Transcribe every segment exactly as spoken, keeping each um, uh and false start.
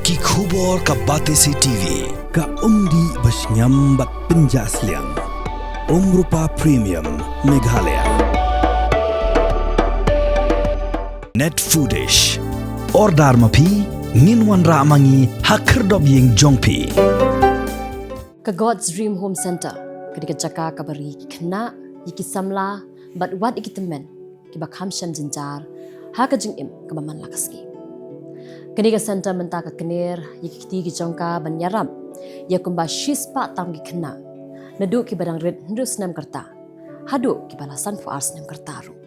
Ki khubor ka Batesi T V. Ka umdih ba shngiam bad pynjah sliang. Umrupa Premium Meghalaya. Net Foodish. Order ma phi, ngin wanrah ma ngi ha khyrdop ïing jong phi. Ka God's Dream Home Centre ka dei ka jaka kaba ri ïa ki khynnah, ïa ki samla bad wat ïa ki tymmen kiba kham shem jynjar ha ka jingim kaba man la ka sngi. Kane ka centre mynta ka kner ïa ki kti ki jong ka ban ïarap ïa kumba shispah tam ki khynnah, naduh kiba dang rit hynriew snem ka rta haduh kiba la sanphew ar snem ka rta ruh.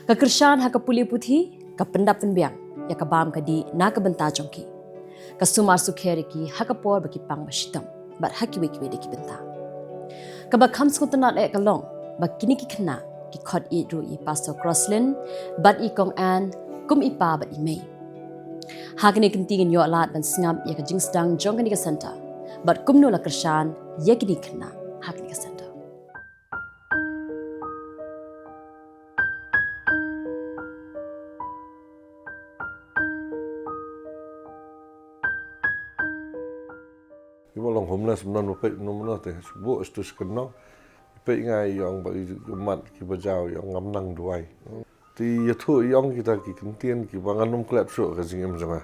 Ka kyrshan ha ka pule puthi, ka pyndap pynbiang ïa ka bam ka dih na ka bynta jong ki. Ka sumar sukher ïa ki ha ka por ba ki pang ba shitom bad ha kiwei kiwei de ki bynta. Kaba kham sngewtynnat eh ka long ba kine ki khynnah ki khot ïeit ruh ïa i Pastor Crosslyn bad i Kong Ann kum i pa bad i mei. Ha kane ka kynti ngin ïoh lad ban sngap ïa ka jingsdang jong kane ka centre bad kumno la kyrshan ïa kine ki khynnah ha kane ka centre. Kiba long homeless mynno mynno peit mynno mynno te shu buh shu shu kynnong. Peit nga i ong ba i mat kiba jaw i ong ngam nang duwai. Te ïathuh i ong kita ki kyntien kiba ngan ym klet shuh ka jingim jong nga.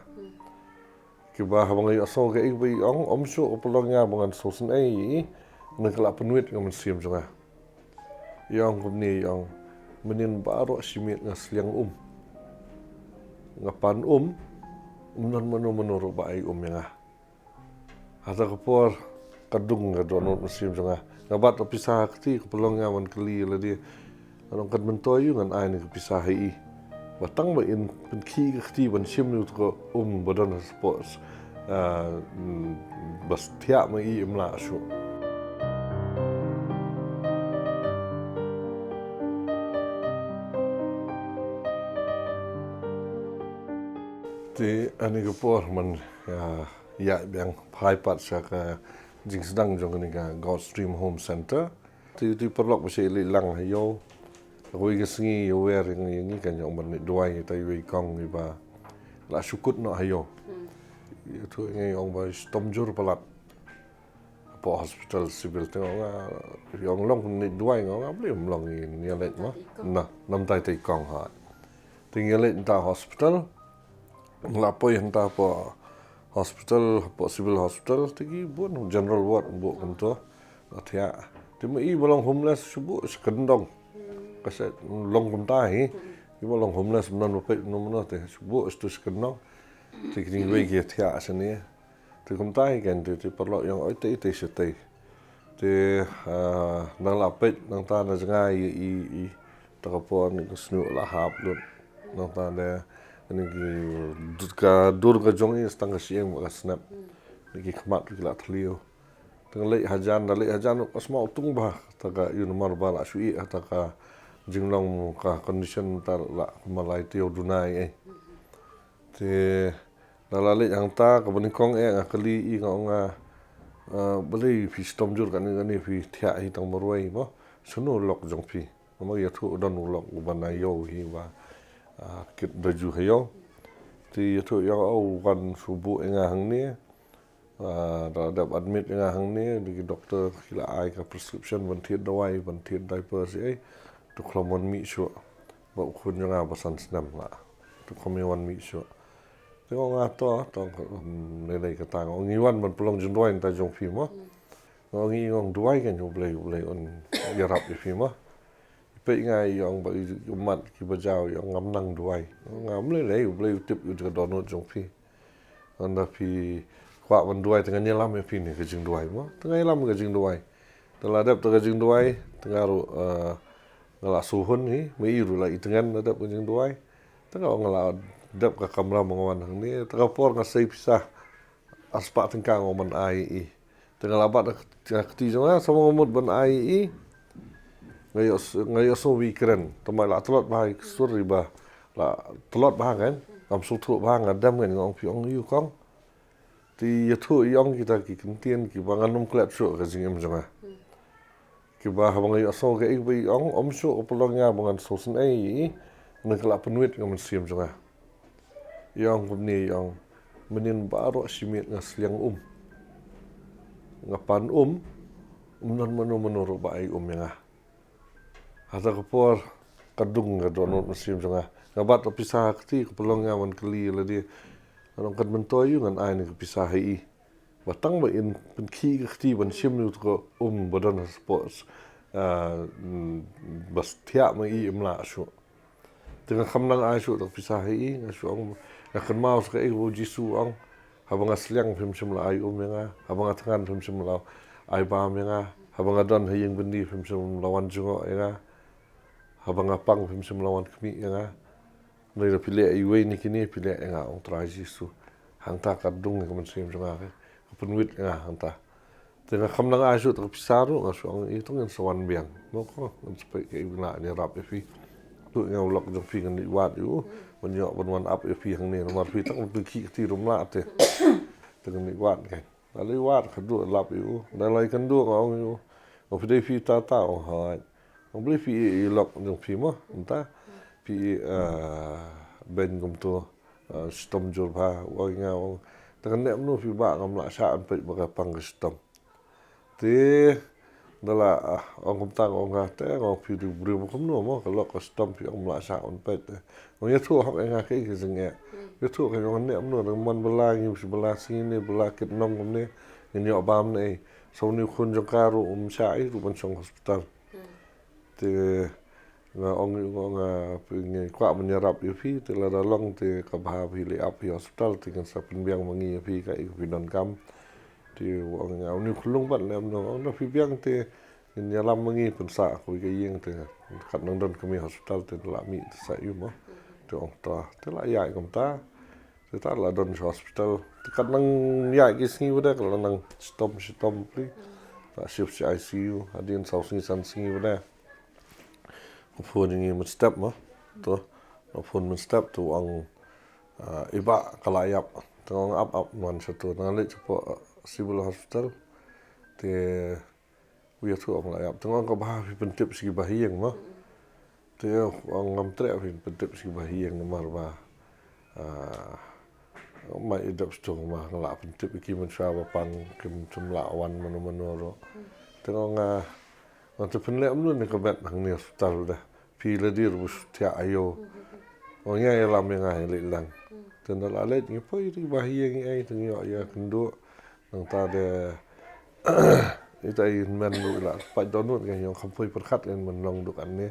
Kiba haba nga ïohsngew kaei kaba i ong, ym shuh ka pynlong ïa nga ba ngan sngewsynei ïa i, ngan kylla pynwit ka mynsiem jong nga. I ong kumne i ong, mynnin baroh shi miet nga sliang um. Nga pan um, ym don mano mano ruh ba ai um ïa nga. Hata ka por ka dung ka dohnud mynsiem jong nga. Nga bat ka pisa ha kti, ka pynlong ïa nga ban kylli ïa lade. Nga ong, kan myntoi ïa u ngan ai ne ka pisa ha i. Ba tang ba in pynkhih ka kti ban shim ïa uto ka um ba don ha spot. Ah, mm, ba thiah ma i, im lah shuh. Te ha kane ka por man, ïa, ïa biang phai pat sha ka jingsdang jong kane ka God's Dream Home Centre. Te, te paralok ba shait leit lang ha ïew. Kawei ka sngi ïawer ïa ngi, ïa ngi, kan ïoh ban leit duwai ïa uta uwei u kong uba la shu kut noh ha ïew. Hmm. Ïathuh ïa ngi, ong ba shitom jur palat hapoh hospital civil. Te nga ong, ïa, ong long leit duwai, nga ong, balei ym long, ngin ïa leit mo. Namar ïa uta i kong, ha. Te ngi ïa leit hangta hospital. Nga la poi hangta hapoh hospital, hapoh civil hospital, te ki bun general ward, bun kumto. La thiah. Te ma i ba long homeless shu buh shu kyndong. Ka shu long kumta hi. I ba long homeless mynno mynno peit mynno mynno te shu buh shu kyndong. Te ki jingduwai ki thiah shane. Te kumta hi kan te, te paralok i ong, oi te, te shatei. Te, ah, nang la peit nangta na jngai i, i, i, ta ka por ne ka snieh la hap lut. Nangta ne, ne ki, ka dur ka jong i sa tang ka shyieng bad ka snep. Ne ki khmat ki la thliew. Te nga leit hajan, da leit hajan ka smaw tung bha, ta ka, ïa namar ba la shu ïeh, ta ka jinglong ka condition ta la kumba lai taïew duna ei. Te da la leit hangta, kaba nyngkong eh nga kylli i, nga ong, ah, balei phi shitom jur kane kane, phi thiah hi tang marwei mo. Shano u lok jong phi? Namar ïathuh don u lok uba na ïew hi ba, ah, kit da ju ha ïew. Te ïathuh ïa u wan shu buh ïa nga hangne. Ah, da dep admit ïa nga hangne, da ki doktor ki la ai ka prescription ban thied dawai, ban thied diaper shi ei. To khlem wan mih shuh. Ba u khun jong nga ba san snem la. To khlem wan mih shuh. Te nga ong, ah, to, to, um, lei lei kata, nga ong, ngi wan ban pynlong jingduwai na ka bynta jong phi mo. Nga ong, ngi ong duwai kan ïa U Blei, U Blei un ïarap ïa phi mo. Peit nga i ong ba i mat kiba jaw i ong ngam nang duwai. Nga ong, lei lei, U Blei u tip ïa ka dohnud jong phi. Hynda phi kwah ban duwai te ngan ïalam ïa phi ne ka jingduwai mo. Te nga ïalam ka jingduwai. Te la dep ta ka jingduwai, te nga ruh, eh, nga la shu hun hi, ma i ruh la i tngen la dep ka jingduwai. Te nga ong nga la dep ka kamra ma nga wan hangne, ta ka por nga sei pisa arspah tyngka nga ong ban ai i. Te nga la bat ha kti jong nga, sa ma nga mut ban ai i. Nga ïoh, nga ïohsngew ba i kren. Te ma la tlot bha i sur i ba la tlot bha kan. Ngam sngewthuh bha, nga dem kan, nga ong, phi ong ïa u kong. Te ïathuh i ong kita ki kyntien kiba ngan ym klet shuh ka jingim jong nga. Kiba haba nga ïohsngew kaei kaba i ong, ym shuh ka pynlong ïa nga ba ngan sngewsynei ïa i, ngan kylla pynwit ka mynsiem jong nga. I ong kumne, i ong, Mynnin baroh shi miet nga sliang um. Nga pan um, ym don mano mano ruh ba ai um ïa nga. Hata ka por ka dung ka dohnud mynsiem jong nga. Nga bat ka pisa ha kti, ka pynlong nga ban kylli ïa lade. Nga ong, kat myntoi ïa u ngan ai ne ka pisa ha i. Ba tang ba in pynkhih ka kti ban shim ïa u te ka um ba don ha spot. Ah, mm, ba thiah ma i im lah shuh. Te nga kham nang ai shuh ta ka pisa ha i, nga shu ong, nga kynmaw sa kaei kaba u Jisu u ong. Haba nga sliang phim shym la ai um ïa nga, haba nga thngan phim shym la ai bam ïa nga, haba nga don ha ïing byndi phim shym la wan jngoh ïa nga, haba nga pang phim shym la wan khmih ïa nga. Hynrei lada phi leh iwei na kine phi leh ïa nga, ong Trai Jisu. Hangta ka dung ïa ka mynsiem jong nga, ka pynwit ïa nga hangta. Te nga kham nang ai shuh ta ka pisa ruh, nga shu ong, i, to ngin sa wan biang. Mo ko, ngan sa peit kaei ba ngan ïarap ïa phi. Tuh ïa nga u lok jong phi, ngan leit wad ïa u. Ban ïoh ban wan ap ïa phi hangne, namar phi tang phi khih kti ruh ym lah te. Te ngan leit wad kein. Nga leit wad, ka duh lap ïa u. Nga la ïakynduh, nga ong ïa u, nga phi dei phi ta ta, ong hooid. Nga phi dei phi i lok jong phi mo, mynta. Phi i, ah, beiñ kumto, ah, shitom jur bha, u ong ïa nga, ong. Te kane mano phi bah, ngam lah shah ban peit ba ka pang ka shitom. Te nga la, ah, ong kumta, ong nga te, nga ong phi dei u briew ba kumno mo, ka lok ka shitom phi ong ym lah shah ban peit. Nga ong ïathuh hok ïa nga kaei ka jingeh. Ïathuh ka ong ne mano, dang man bylla ngi, shi bylla sngi ne bylla kit nong kumne, ngin ïoh bam ne ei. Sa une u khun jong ka ruh um shah ei ruh ban shong hospital. Te nga ong, nga ong, ah, phi, ngi kwah ban ïarap ïa phi, te lada long te ka bha phi leit ap phi hospital, te ngin sa pynbiang ma ngi ïa phi kaei ka phi donkam. Te u ong ïa nga, une u khyllung pat leh kumno, ong da phi biang te ngin ïalam ma ngi pynsah kawei ka ïing, te kat nang don kmie hospital te la mih te sa ïoh mo. Te ong to, te la ïaid kumta. Te ta la don sha hospital. Te kat nang ïaid ki sngi bad ka la nang shitom shitom pli. La shift sha I C U. Hadien saw sngi san sngi bad ka phone ïa ngi mynstep mo. To, ka phone mynstep te u ong, ah, i bah ka la ïap. Te nga ong ap ap, wan shato. Nga leit shapoh, ah, Civil Hospital. Te u ïathuh ong la ïap. Te nga ong ka bha phi pyntip sha ki bahaïing mo. Te u ong ngam treh phi pyntip sha ki bahaïing namar ba, ah, ma i dep sdang ma nga la pyntip ïa ki mynshuwa ba pang kim, kim lah wan mano mano ruh. Te nga ong, ah, nga te pynleh kumno ne ka met hangne hospital da. Phi la dei ruh ba shu thiah aïu. Ong ïa, ïalam ïa nga, ïa leit lang. Te nga la leit ngi poi te ki bahaïing ngi ei te ngi ïoh ïakynduh. Nangta de ita i hynmen ruh i la pait dohnud, nga ong kham poi pyrkhat lem ban long duh kane.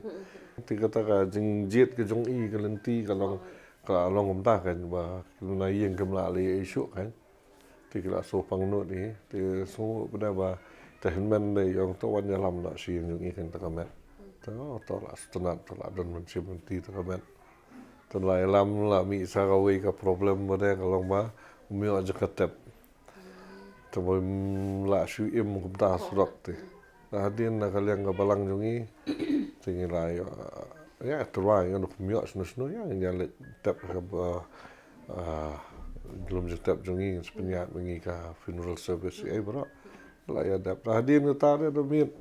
Te kata ka jingjied ka jong i ka lynti ka long, ka long kumta ka ba na ïing kim lah leh ei shuh ka. Te ki la shu pang nud i, te sngew bad ba te hynmen de i ong to wan ïalam noh sha ïing jong i kan ta ka met. To, to la shu tynnat, to la don mynsiem lynti ta ka met. Te la ïalam la mih sa kawei ka problem ba de ka long ba um ïoh jaka tep. Te ba um lah shu im kumta ha surok te. Hadien na ka liang ka balang jong ngi. Te ngi la ïoh, ïa, tyrwa ïa ngi kum ïoh shano shano ïa ngi ïa leit tep ka ba, ah, lum jingtep jong ngi, ngi sa pynïaid ma ngi ka funeral service ei baroh. La ïa dep. Hadien kata de da miet.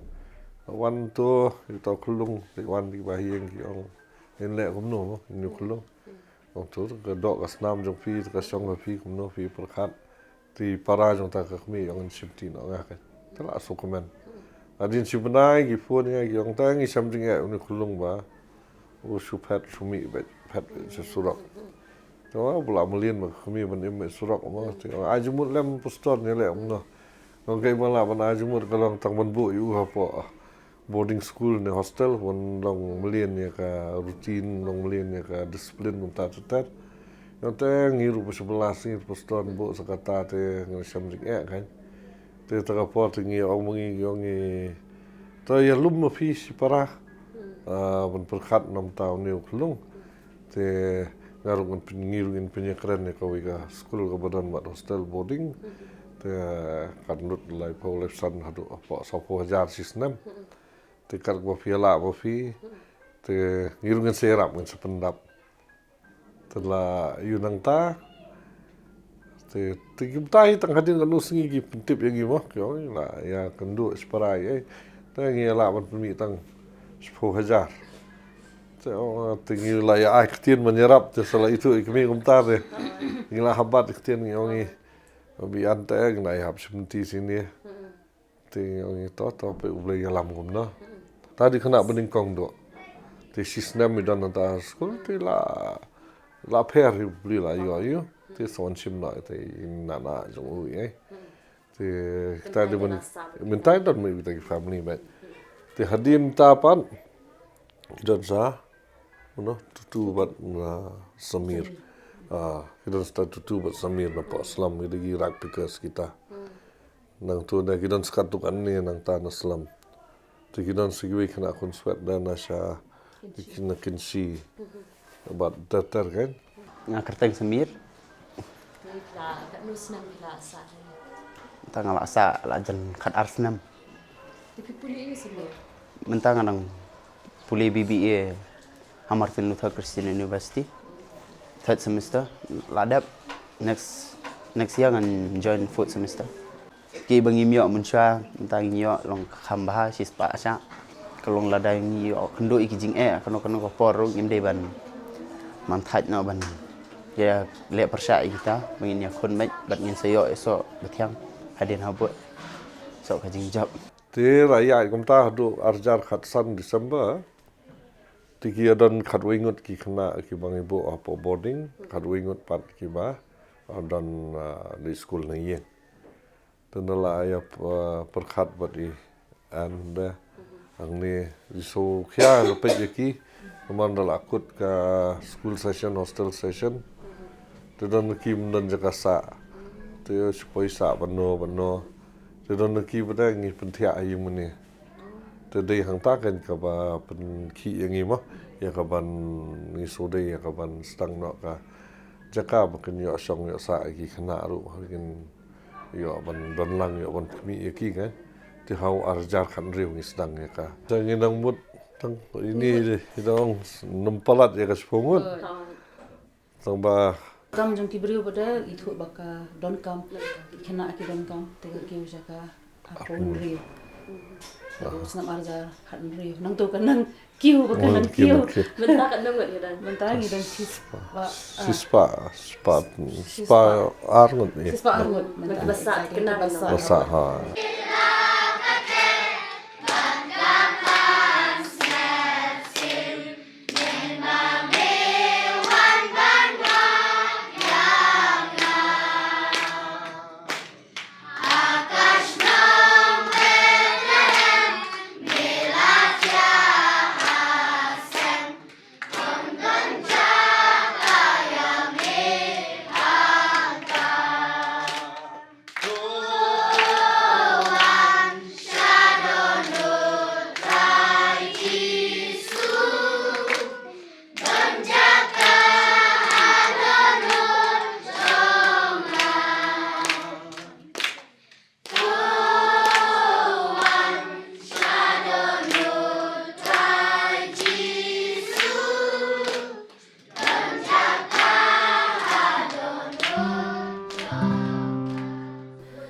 Wan to, ïa to khyllung, te wan ki bahaïing ki ong. Ngin leh kumno mo, ngin ïa khyllung. Ong to, ka doh ka snam jong phi, ka shong ka phi, kumno phi pyrkhat. Te para jong ta ka kmie ong ngin shim ti noh nga ka. Te la shu kmen. Hadien shi bnai ki phone ïa nga ki ong ta ngi shem jingeh une u khyllung ba u shu phet shu mih beit, phet beit sha surok. Te nga ong ba la mlien ma ka kmie ban im beit surok mo. Te nga ong ai jingmut lem pastor ne leh kumno. Nga ong kaei ba lah ban ai jingmut ka long tang ban buh ïa u hapoh boarding school ne hostel, ban long mlien ïa ka routine, long mlien ïa ka discipline kumta ter ter. Nga ong te ngi ruh ba shu bylla sngi pastor buh sa kata te ngi shem jingeh ka. Te ta ka por te ngi ong ma ngi, ngi ong ngi to ïalum ma phi shipara. Ah, ban pyrkhat namar ta une u khyllung. Te nga ruh ngan pyn, ngi ruh ngin pynïakren ïa kawei ka skul kaba don bad hostel boarding. Te kan lut laiphew laiphew san haduh hapoh sawphew hajar shi snem. Te kat ba phi lah ba phi. Te ngi ruh ngin sa ïarap, ngin sa pyndap. Te la ïoh nangta. Te, te kumta hi tang hadien kano sngi ki pyntip ïa ngi mo, ki ong la ïakynduh shipara ei. Te ngi lah ban pynmih tang shiphew hajar. Te ngi la ïa ai ktien ban ïarap te sa la ithuh i kmie kumta te. Ngi la hap bat ktien ngi ong i. Ba biang te ngi la ïa hap shim ti sini. Te ngi ong i to to peit U Blei ïalam kumno. Ta dei khynnah ba nyngkong doh. Te shi snem i don hangta ha skul te la la pher i U Blei la ïoh ïa u. Te sa wan shim noh te i nana jong u ei. Te kita dei ban mynta i don ma kita ki family bad. Te hadien ta pat i don sa, no, Tutu bad, ah, Samir. Ah, i don sa Tutu bad Samir na pok slum, i dei ki rag pickers kita. Nangtu da ki don sa katto katne nangta na slum. Te ki don sa kiwei khynnah khun swet da na sha ki na Kynshi. Bad ter ter kan. Nga kyrteng Samir. Mynta nga la sah la jan khat ar snem. Mynta nga dang pule B B A ha Martin Luther Christian University. Third semester la dep, next next year ngan join fourth semester. Ki ba ngim ïoh mynshuwa, mynta ngin ïoh long kham bha shispah shah. Ka long lada ngi ïoh kynduh ïa ki jingeh kano kano ka por ruh ngim dei ban man thait noh ban ïa leh pyrshah ïa kita ba ngin ïakhun beit bad ngin sa ïoh ïa soh ba thiang hadien habud soh ka jingjop. Te la ïaid kumta haduh arhajar khatsan December. Te ki ïa don khatwei ngut ki khynnah kiba ngi buh hapoh boarding, khatwei ngut pat kiba, ah, don, ah, leit skul na ïing. Te nda la ïa, ah, pyrkhat bad i Ann de. Hangne i shu khia la peit ïa ki. Namar nda la kut ka school session, hostel session. Te don ki ym don jaka sah. Te shu poi sah bano bano. Te don ki ba dang ngi pynthiah ïa mane. Te dei hangta kan kaba pynkhih ïa ngi mo, ïa kaban ngi shu dei ïa kaban sdang noh ka jaka ba kin ïoh shong ïoh sah ïa ki khynnah ruh, kin ïoh ban don lang ïoh ban khmih ïa ki kan. Te ha u arhajar khathynriew ngi sdang ïa ka. Te ngi nang mut tang ini dei, ngi nang nym palat ïa ka shiphew ngut. Tang ba kam jong ki briew ba da ithuh ba ka donkam, ki khynnah ki donkam, te ka kiew sha ka arphew hynriew. Ka dei u snem arhajar khathynriew. Nangto ka nang kiew ba ka nang kiew. Mynta ka nang ngut ïa da. Mynta ngi don shispah, ah, shispah, shispah, shispah ar ngut ïa. Shispah ar ngut. Mynta ba sah ki khynnah ba sah. Ba sah ha.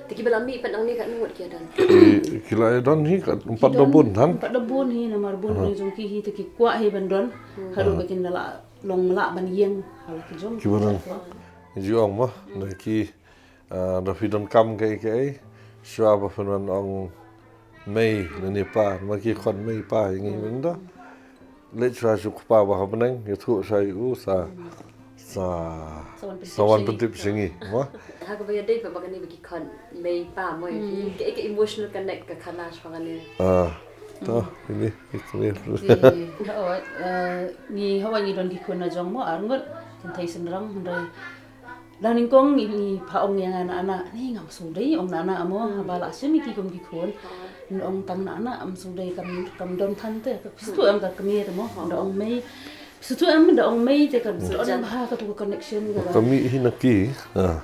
Te kiba la mih pat nangne katno ngut ki ïa don? Ki, ki la ïa don hi kat, ym pat da bun than. Ym pat da bun hi namar bun jong ki hi te ki kwah hi ban don. Haduh ba kin da la long lah ban ïeng ha la ki jong. Kiba don. Ju ong mo da ki, ah, da phi donkam kaei kaei shuwa ba phin wan ong mei lane pa, ma ki khot mei pa ïa ngi mynta. Leit shuwa shu kpa ba ha bneng, ïathuh shuwa ïa u sa, sa, sa wan pyntip sha ngi, mo. Ha kaba ïadei pat ba kane ba ki khot mei pa mo, ïa phi kaei ka emotional connect ka khana shuwa kane? Ah, to, ini, ini. Ngi hawai ngi don ki khun la jong mo ar ngut, kynthei shynrang, hynrei Dang nyngkong ngi, ngi pha ong ïa nga na, na, ni ngam sngewdei ong na, na mo, haba la shim ïa ki kum ki khun. Ngi ong tang na, na, ngam sngewdei kam, kam don than te, ka sngewthuh em ka kmie te mo, da ong mei. Sngewthuh em da ong mei te ka sngewthuh em ha ka tu ka connection ka. Ka mih hi na ki.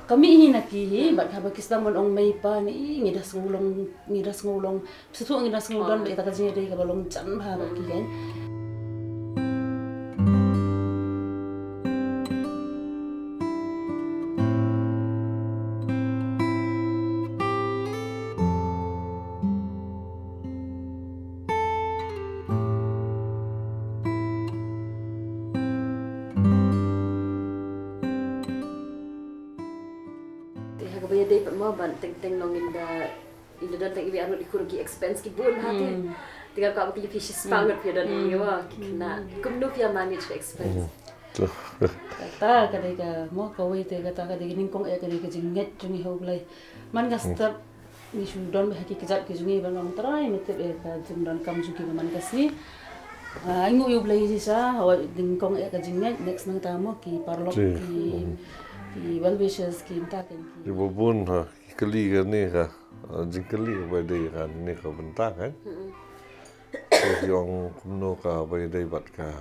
Ka mih hi na ki hi, bad haba ki sdang ban ong mei pa ni, ngi da sngew long, ngi da sngew long. Sngewthuh ngi da sngew don ba ita ka jingïadei kaba long jan bha bad ki kein. Dei pat mo ban teng teng long in da in da don teng iwi arngut i kur ki expense ki bun ha te. Te ka ka ba ki phi shi spang ngut phi don i wa ki kena. Kumno phi manage ka expense. Kata ka dei ka mo kawei te kata ka dei ka nyngkong eh ka dei ka jingngeit jong ngi ha U Blei. Man ka step ngi shu don bha ki kjat ki jong ngi ban long trai me tip eh ka jingdonkam jong ki ba man ka sngi. Ai nguh ïa U Blei shisha, hawa nyngkong eh ka jingngeit, next nangta mo ki paralok ki ki well wishers ki mynta kan ki. Ki ba bun ha ki kali ka ne ka jingkali ka ba dei ka ne ka bynta kan. Ki ong kumno ka ba dei bad ka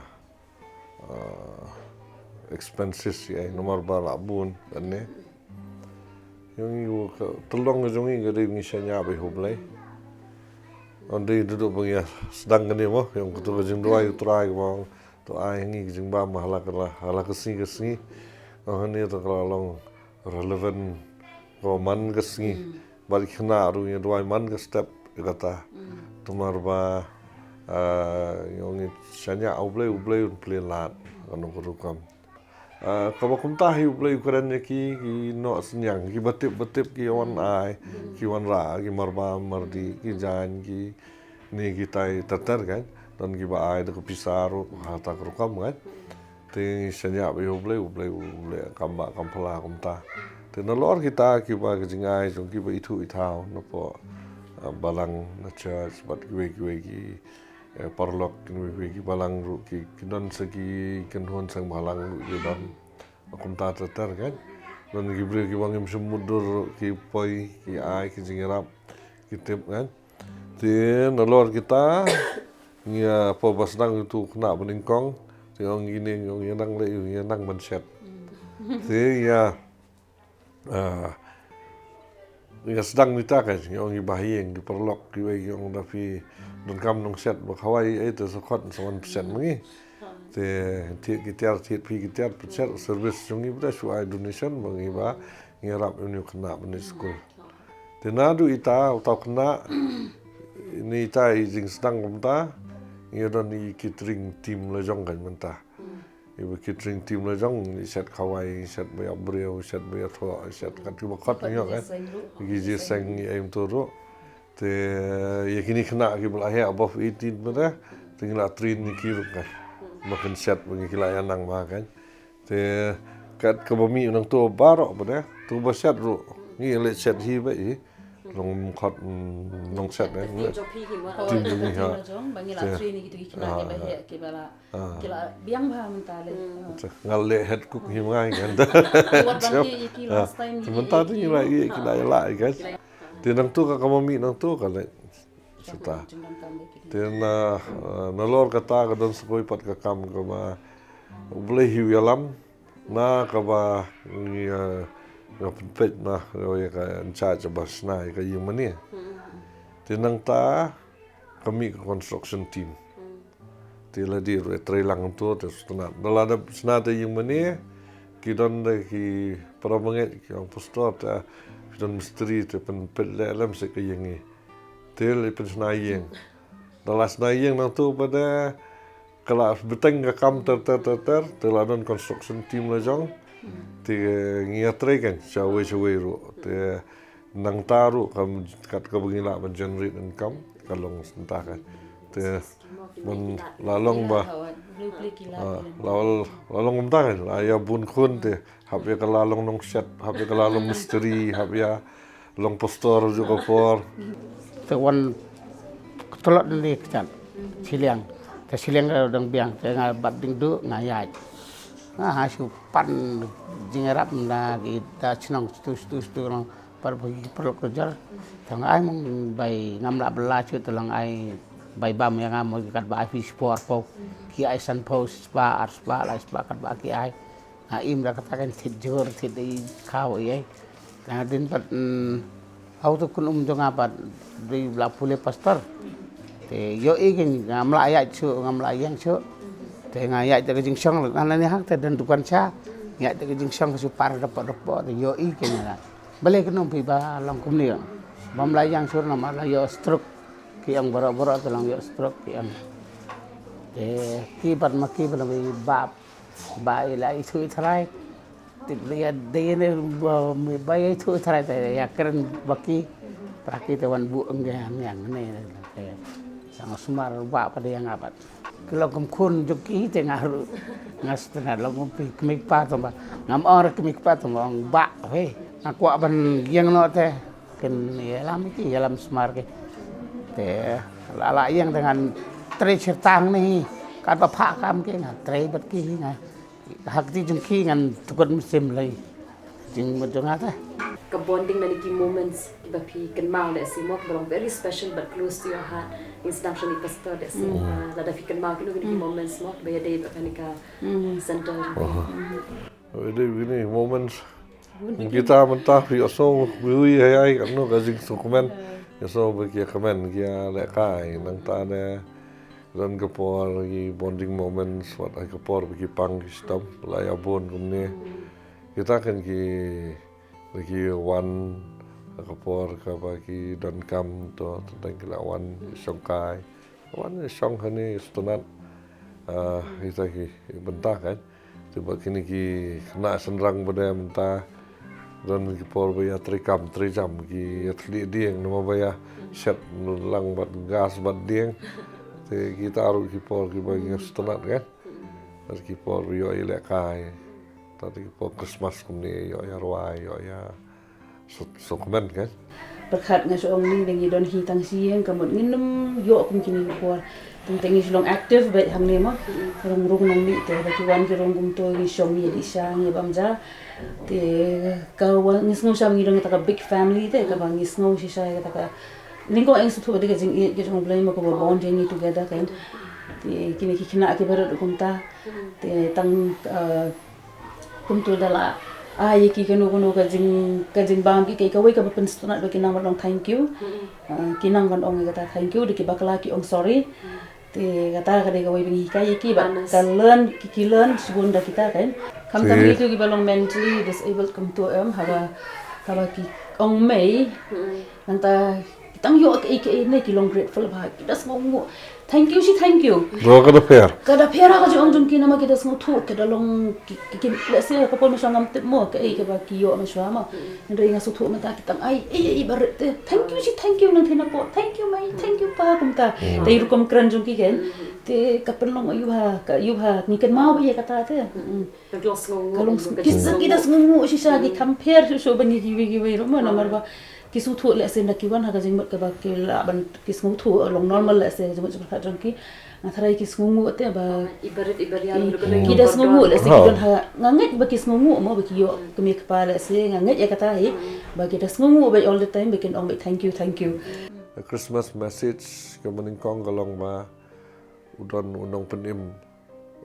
expenses ïa namar ba la bun kan ne. Ïong i ka tyrlong ka jong i ka dei ngi shaniah bad U Blei. Ong dei duh ba ngi sdang kane mo ïong ka tu ka jingduwai U Trai ka ba ong to ai ngi ka jingbam ha la ka la ha la ka sngi ka sngi. Ong kane to ka la long relevant ka man ka sngi. Bad ki khynnah ruh ngi duwai man ka step ïa kata. Namar ba ïong ngi shaniah U Blei U Blei un plie lad kano ka rukom. Kaba kumta hi U Blei u kren ïa ki ki noh synñiang ki ba tip ba tip ki wan ai ki wan rah ki marbam mardih ki jaiñ ki ne ki tai ter ter kan don ki ba ai da ka pisa ruh ha ta ka rukom kan. Te ngi shaniah bad ïa U Blei U Blei U Blei kam bah kam pala kumta. Te nalor kita ki ba ki jingai jong ki ba ithuh ithaw na pdeng balang na church bad kiwei kiwei ki paralok kiwei kiwei ki balang ruh ki don sa ki kynhun seng balang ruh ki don kumta ter ter kan. Don ki briew ki ba ngim shym mutdur ruh ki poi ki ai ki jingïarap ki tip kan. Te nalor kita ngi ïa poi ba sdang ïa utu u khynnah ba nyngkong te ong ngi ne ngi ong ïa nang leh ïa nang ban shet. Te ïa ngi sdang nita ka ngi ong ïa ba ha ïing ki paralok kiwei ki ong da phi donkam nong shet ba khawai ei te sa khot sa wan shet ma ngi. Te thied ki tiar thied phi ki tiar pynset service jong ngi ba da shu ai donation ba ngi ba ngi rap ïa une u khynnah ban leit skul. Te naduh ita uta u khynnah ne ita i jingsdang kumta ngi don i catering team la jong kan mynta. I ba catering team la jong i shet khawai i shet ba ïa briew i shet ba ïa thoh i shet kat ki ba khot ngi kan. Ki jiseng i aim tu ruh. Te ïa kini khynnah ki ba la heh above eighteen mynta te ngi la train ïa ki ruh kan. Ba kan shet ba ngi ki la ïa nang ma kan. Te kat kaba mih nangto baroh ba dei to ba shet ruh ngi leh shet hi ba i long khot nong shet eh. Team jong ngi ha. Ba ngi la train ïa kito ki khynnah ki ba heh ki ba la ki la biang bha mynta leh. Nga leh head cook hi ma ngi kan. Wat ban ïa ki last time. Mynta te ngi la ïa ki la ïa la i kan. Te nangto ka kaba mih nangto ka leh. Sata. Te na nalor kata ka don sa kawei pat ka kam kaba U Blei hi u ïalam na kaba ngi nga pynpeit na ïa ka in charge ba shna ïa ka ïing mane. Te nangta ka mih ka construction team. Te la dei ruh trei lang to te sutna da la da shna te ïing mane ki don da ki para bangeit ki ong pastor te ki don mistri te pynpeit leh lem se ka ïing i. Te la pynshna ïing. Da la shna ïing nangto ba da ka la bteng ka kam ter ter ter ter te la don construction team la jong. Te ngi ïa trei kan sha wei sha wei ruh te nangta ruh kam kat ka ba ngi la ban generate income ka long senta kan. Te ban la long ba la long mynta kan la ïa bun khun te hap ïa ka la long nong shet hap ïa ka la long mistri hap ïa long pastor ju ka por. Te wan tlot ni kchan siliang te siliang ka dang biang te nga bat ding du nga yaj nga ha su pan jing rap na ki da chnong stu stu stu long par ki perlok kerja te nga ai mong bai ngam la bela chu te long ai bai bam ya nga mo kat ba ai fi spor po ki ai san po spa ar spa lai spa kat ba ki ai. Nga im da kata kan thit jor thit dei khaw ei ei. Nga din pat hau tu kun um jong nga pat dei bla pule pastor. Te yo i kin nga mla yak chu nga mla yang chu. Te nga yak da ka jingshong nga la ni hak te dan dukan cha. Yak da ka jingshong ka su par da pot da pot te yo i kin nga. Bale kun um pi ba long kumni. Ba mla yang chu na ma la yo stroke. Ki ang boro boro te long yo stroke ki ang. Te ki pat ma ki ba la bap. Ba i la i thui tharai Te ïa dei ne ba, ba ïa tu trai te ïa kren ba ki, para ki te wan buh ong ïa ngi ïa ngi ne. Te sang sumar ba pa dei ïa nga pat. Ki long kum khun jong ki te nga ruh. Nga sngewtynnat long kum pi kmie kpa to ba. Ngam ong re kmie kpa to ba ong ba, hei. Nga kwah ban ïeng noh te. Kin ïalam ki, ïalam sumar ki. Te la la ïeng te ngan trei shirtang ni. Kat ba phah kam ki ngan trei bad ki nga. Ha kti jong ki ngan tukut mynsiem lai. Jingmut jong nga te. Ka bonding lane ki moments kiba phi kynmaw lehse mo, kiba long very special but close to your heart. Ngin sdang sha i pastor lehse. Ah, lada phi kynmaw kino kino ki moments mo, kiba ïadei bad kane ka center. Ïadei bad kine moments. Kita mynta phi ïohsngew, phi ïohi ïa kano ka jingsngewkmen. Ïohsngew ba ki ïa kmen, ki ïa lehkai, nangta ne don ka por ki bonding moments, wat ha ka por ba ki pang ki shitom, la ïa bun kumne. Kita kan ki, ba ki wan ha ka por kaba ki donkam to, tang ki la wan shongkai. Wan shong hangne sngewtynnat. Ah, kita ki bynta kan. Te ba kine ki khynnah shynrang ba dei mynta don ki por ba ïa trei kam trei jam, ki ïa thylliej dieng namar ba ïa shet lang bad gas bad dieng. Te kita ruh ki por kiba ngi sngewtynnat kan. Bad ki por ba ïoh ïalehkai. Te ki por Christmas kumne ïoh ïa rwai, ïoh ïa sngewkmen kan. Pyrkhat nga shu ong ni, ba ngi don hi tang shi ïing, ka mut ngin ym ïoh kum kine ki por. Tang te ngi shu long active beit hangne mo. Rung rung nongmih te ba ki wan ki rung kumto, ngi shong, ngi dih sha, ngi bam ja. Te ka wan, ngi sngew sha ba ngi don kata ka big family te, kaba ngi sngew shisha ïa kata ka. Nyngkong ïa ngi sngewthuh ba dei ka jingïeit ka jong U Blei mo, kaba bond ïa ngi together kan. Te kine ki khynnah kiba rit kumta. Te tang, eh, kumto da la ai ïa ki kano kano ka jing, ka jingbam ki, ka, kawei kaba pynsngewtynnat ba ki nang ban ong thank you. Ah, ki nang ban ong ïa kata thank you, da ki bakla ki ong sorry. Te kata ka dei kawei ba ngi hikai ïa ki, ba ka learn, ki, ki learn shibun da kita kan. Khamtam kito kiba long mentally disabled kumto em, haba, haba ki ong mei. Nangta Ki tang ïoh kaei kaei ne ki long grateful bha, ki da sngewnguh. Thank you shi thank you. Ruh ka da pher. Ka da pher ha ka jingong jong ki namar ki da sngewthuh, ki da long ki, ki, ki, let's say ka por mynshuwa ngam tip mo kaei kaba ki ïoh mynshuwa mo. Hynrei nga sngewthuh mynta ki tang ai ei ei ba rit te. Thank you shi thank you nangthie na pdeng. Thank you mei, thank you pa kumta. Te rukom kren jong ki kan. Te ka pynlong ïa u ha, ka ïa u ha ngi kynmaw ba ïa kata te. Ka long sngew, ka long sngew, ki da sngewnguh shisha, ki kham pher shuh shuh ban ïa kiwei kiwei ruh mo namar ba ki sngewthuh lehse na ki wan ha ka jingmut kaba ki lah ban ki sngewthuh long normal lehse ka jingmut jingpyrkhat jong ki. Nga tharai ki sngewnguh te ba i barit i barian ki da sngewnguh lehse ki don ha, nga ngeit ba ki sngewnguh mo ba ki ïoh kmie kpa lehse nga ngeit ïa kata hi ba ki da sngewnguh ba all the time ba kin ong ba thank you, thank you. The Christmas message ka mynnyngkong ka long ba u don u nongpynim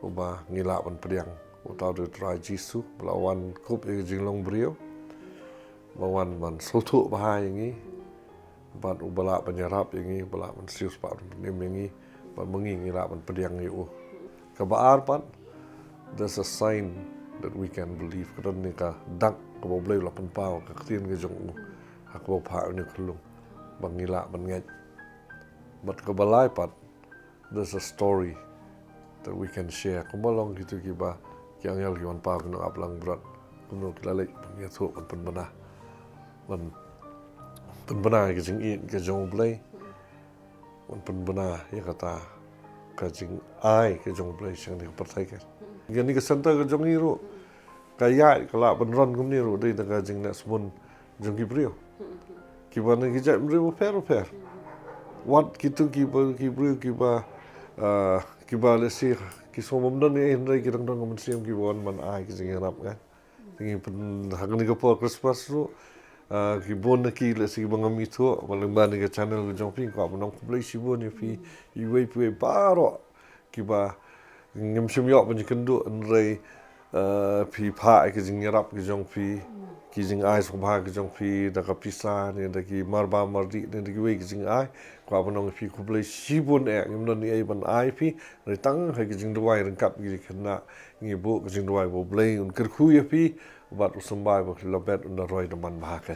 uba ngi lah ban pdiang. Uta u dei u Trai Jisu, ba la wan kup ïa ka jinglong briew, ba wan ban sngewthuh bha ïa ngi, bad uba lah ban ïarap ïa ngi, ba lah ban siew spah ban pynim ïa ngi, bad ma ngi ngi lah ban pdiang ïa u. Kaba ar pat, there's a sign that we can believe. Ka don ne ka dak kaba U Blei u la pynpaw, ka ktien ka jong u, ha kaba phah une u khyllung, ba ngi lah ban ngeit. Bad kaba lai pat, there's a story that we can share. Kumba long kito kiba ki angel ki wan paw ki nong ap langbrot. Kumno ki la leit ban ïathuh ban pynbna. Ban pynbna ïa ka jingïeit ka jong U Blei. Ban pynbna ïa kata ka jingai ka jong U Blei sha kane ka pyrthei ka. Kane ka center ka jong ngi ruh. Ka ïaid ka lah ban run kumne ruh dei da ka jingleh sbun jong ki briew. Kiba na ki jaitbynriew bapher bapher. Wat kito kiba, ki briew kiba, ah, kiba lehse ki sngewbha ban don ei hynrei ki dang don ka mynsiem kiba wan ban ai ki jingïarap ka. Te ngi pyn, ha kane ka por Christmas ruh, ah, ki bun na ki lehse kiba ngam ithuh, ba lyngba kane ka channel ka jong phi, nga kwah ban ong khublei shibun ïa phi, iwei pa iwei baroh. Kiba ngim shym ïoh ban ïakynduh hynrei, eh, phi phah ïa ka jingïarap ka jong phi, ki jingai sngewbha ka jong phi, da ka pisa ne da ki marbam mardih ne da kiwei ki jingai. Kwah ban ong ïa phi khublei shibun eh, ngim don ei ei ban ai ïa phi, hynrei tang ha ka jingduwai ryngkat ki khynnah ngi buh ka jingduwai ba U Blei un kyrkhu ïa phi, bad u symbai ba phi la bet un da roi da man bha ka.